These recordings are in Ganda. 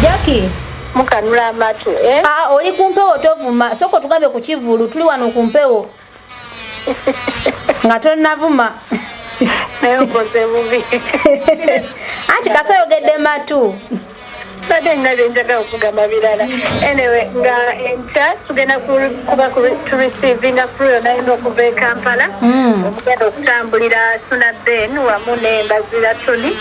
Jackie Mukanula amatu, eh? Ah, oli ku mpewo tovuma. Sooka otugambe ku kivvulu, tuli wano ku mpewo. Nga tonnavuma. Naye okoze bubi. Anti kasa oyogedde matu. Badde nina bye njagala okugamba birala. Anyway, nga enkya tugenda kuba tureceivinga crew yonna yonna okuva e Kampala. Omugenda okutambulira Suna Ben wamu ne Mbazira Tony.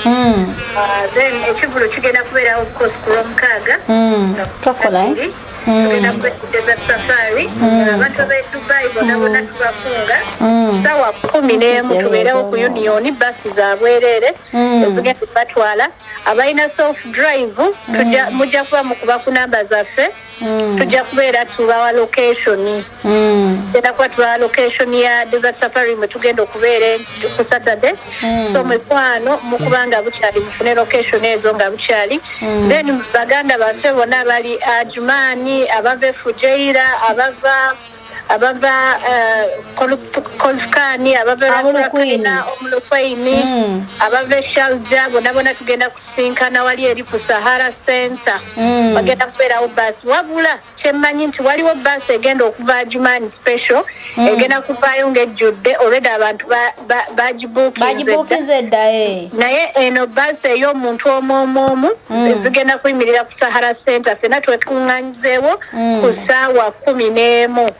Then ekivvulu kigenda kubeerawo of course ku Lwomukaaga. Twakola, eh? Tugenda kuba Desert Safari. Abantu ab'e Dubai bonna bonna tubakunga. Ssaawa 11 tubeerewo ku Union, basi za bwereere ezigenda okubatwala. Abalina self drive mujja kuba mukuba ku namba zaffe, tujja kubeera tubawa location. Tugenda kuba tubawa location ya Desert Safari mwe tugenda okubeera ku Saturday. So mikwano, mukuba nga bukyali mufune location ezo nga bukyali. Then baganda baffe bonna bali Ajumani, abava e Fujairah, abava Khorfakkan, abava Umm Al Quwain. Umm Al Quwain, abava e Sharjah, bonna bonna tugenda kusinkana wali eri ku Sahara Center. Bagenda kubeerawo baasi, wabula kyemmanyi nti waliwo baasi egenda okuva Ajumani special, egenda kuvaayo ng'ejjudde already, abantu bagibuukinze dda. Bagibuukinze dda, eh. Naye eno baasi ey'omuntu omu omu omu zigenda kuyimirira ku Sahara Center, ffenna twekuŋŋanyizeewo ku ssaawa 11.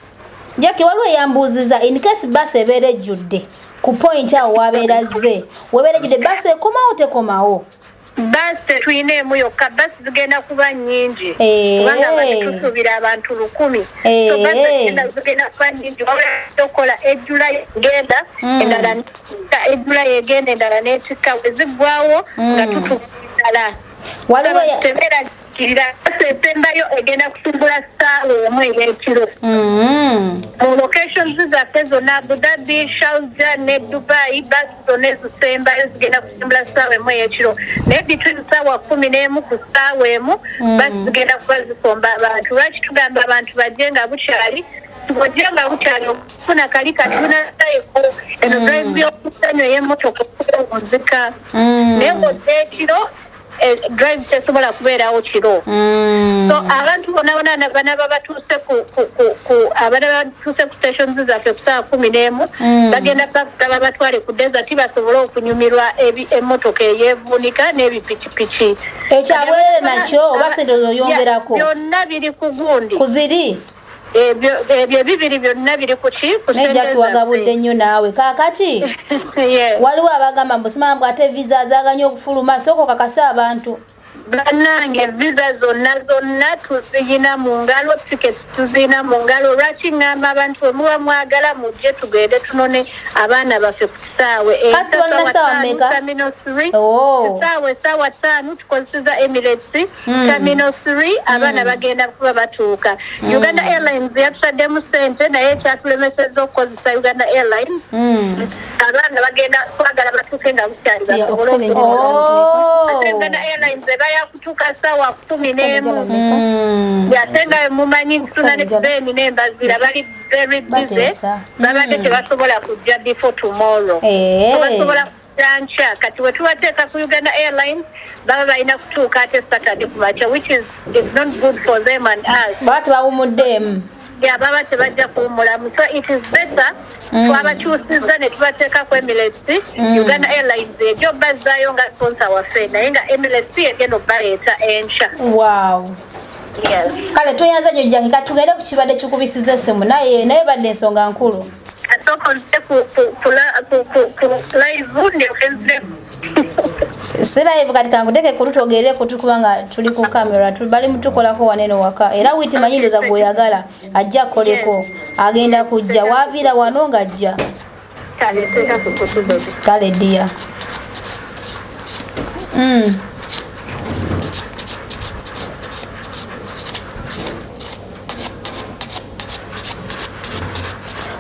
Jackie, waliwo eyambuuziza, in case basi ebeera ejjudde ku point awo wabeera zze, webeera ejjudde, basi ekomawo tekomawo? Baasi tetulina emu yokka, baasi zigenda kuba nnyingi kubanga abantu tusuubira abantu 1000. So baasi zigenda kuba nnyingi, wabula okukola ejjula genda endala, ejjula yegenda endala n'etikka, bwe ziggwawo nga tutuuka endala. Waliwo Tebeera kirira esembayo egenda kutumbula ssaawa 1 ey'ekiro. Mu locations zaffe zonna, Abu Dhabi, Sharjah ne Dubai, basi zonna ezisembayo zigenda kusimbula ssaawa 1 ey'ekiro, naye between ssaawa 11 ku ssaawa 1 basi zigenda kuba zikomba abantu. Lwaki tugamba abantu bajje nga bukyali? Bwojja nga bukyali okufuna kali katunaayeko eno drive y'okusanyu ey'emmotoka okuwunzika, naye bwojja ekiro, drive tesobola kubeerawo kiro. So abantu bonna bonna banaba batuuse ku abaana batuuse ku stations zaffe ku ssaawa 11, bagenda bagaba batwale ku desert basobole okunyumirwa emmotoka eyeevuunika n'ebipikipiki. Ekyabwerere nakyo oba sente oyongerako? Byonna biri ku gundi. Ku ziri. Ebyo ebibiri byonna biri ku ki? Ku Naye sente Jackie, wagabudde zaffe. nnyo naawe. Kaakati waliwo abagamba mbu simama mbu ate visa zaaganye okufuluma, sooka okakase abantu. Bannange, visa zonna zonna tuziyina mu ngalo, tickets tuziyina mu ngalo. Lwaki ŋŋamba abantu bwe muba mwagala mujje tugende tunone abaana baffe ku kisaawe? Kasi bonna ssaawa mmeka? Terminal 3. Oh. Kisaawe essaawa 5, tukozeseza Emirates Terminal 3, abaana bagenda kuba batuuka. Uganda Airlines yatutaddemu ssente, naye ekyatulemesezza okukozesa Uganda Airlines, abaana bagenda kwagala batuuke nga bukyali basobole Okusaba enjala. Oh. Ate Uganda Airlines eba yakutuuka ssaawa 11. Ate nga mumanyi tuna ne Enjala. Ben n'Embazira bali very busy, Bateesa. babadde tebasobola kujja before tomorrow. Eh. So basobola kujja nkya. Kati we tubateeka ku Uganda Airlines, baba balina kutuuka ate Saturday ku makya, which is not good for them and us. Baba tebawumuddeemu. Yeah, baba tebajja kuwummulamu, so it is better twabakyusiza ne tubateeka ku Emirates. Uganda Airlines ejjo bazzaayo nga sponsor waffe, naye nga Emirates egenda obbaleeta enkya. Wow. Yes. Kale tweyanza nnyo Jackie, katugende ku kibadde kikubisiza essimu, naye badde ensonga nkulu. Kasooka nze ku live ndyoke nze. Si live kati, kankuteke ku lutogerere kutu kubanga tuli ku kamera, bali mutukolako wanene waka, era witi manyi ndoza gweoyagala ajja akoleko, agenda kujja waaviira wano ng'ajja. Kale, teeka ku kutu, baby. Kale dear.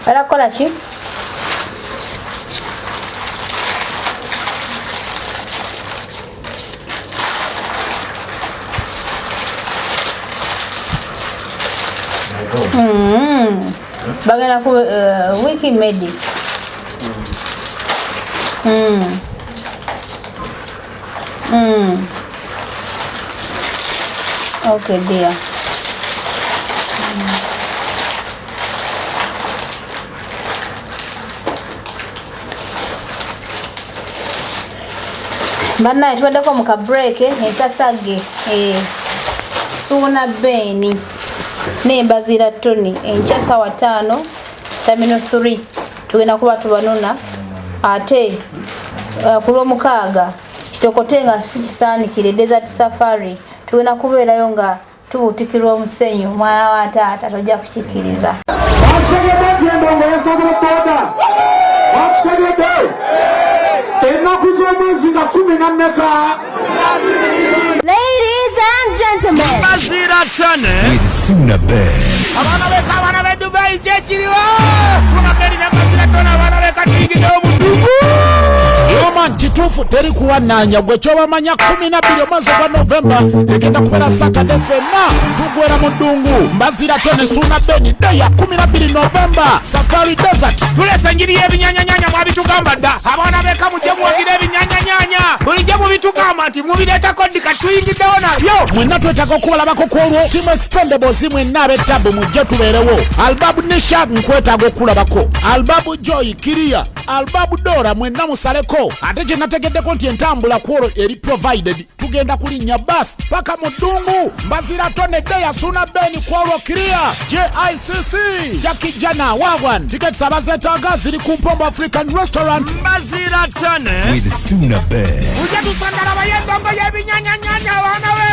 Era kukola ki? Bagenda ku wiki medi. Okay dear. Bannaye tubaddeko mu ka break ensasage Suuna Ben n'Embaziira Tony enkya ssaawa 5 terminal 3 tugenda kuba tubanona ate ku lwomukaaga kitokote nga si kisaanikire Desert Safari tugenda kubeerayo nga tubuutikirwa omusenyu mwana wa taata tojja kukikiriza. Bakitegedde nti endongo yasaze boda. Bakitegedde ennaku z'omwezi nga 14. Ladies and gentlemen, Mbaziira Tony with Suna Ben. Abaana beka, abaana b'e Dubai, kyekiriwo Suna Ben ne Mbaziira Tony. Abaana beka, tuyingiddewo mu ddungu. Roman kituufu teri kuwannaanya gwe kyobamanya 12 omwezi gwa Novemba egenda kubeera Saturday, ffenna tugwera mu ddungu. Mbaziira Tony, Suuna Ben, deya 12 Novemba, Safari Desert. Tulesa enjiri y'ebinyanyanyanya, mwabitugamba dda. Abaana beka, mujje muwagira ebinyanyanyanya, bulijjo mubitugamba nti mubireetako ddi, katuyingiddewo nabyo. Mwenna twetaaga okubalabako ku olwo. Team Expendables mwenna ab'ettabu mujje tubeerewo. Albabu Nisha, nkwetaaga okulabako. Albabu Joy Kiriya, Albabu Dora, mwenna musaleko. Ate kye nategeddeko nti entambula ku olwo eri provided, tugenda kulinnya bus paka mu ddungu. Mbaziira Tony Deya, Suna Ben ku olwo Kiriya JICC Jackie Jana Wagwan. Tickets abazeetaaga ziri ku Mpombo African Restaurant. Mbaziira Tony With Suna Ben. Mujje tusandalabayo endongo y'ebinyanyanyanya abaana.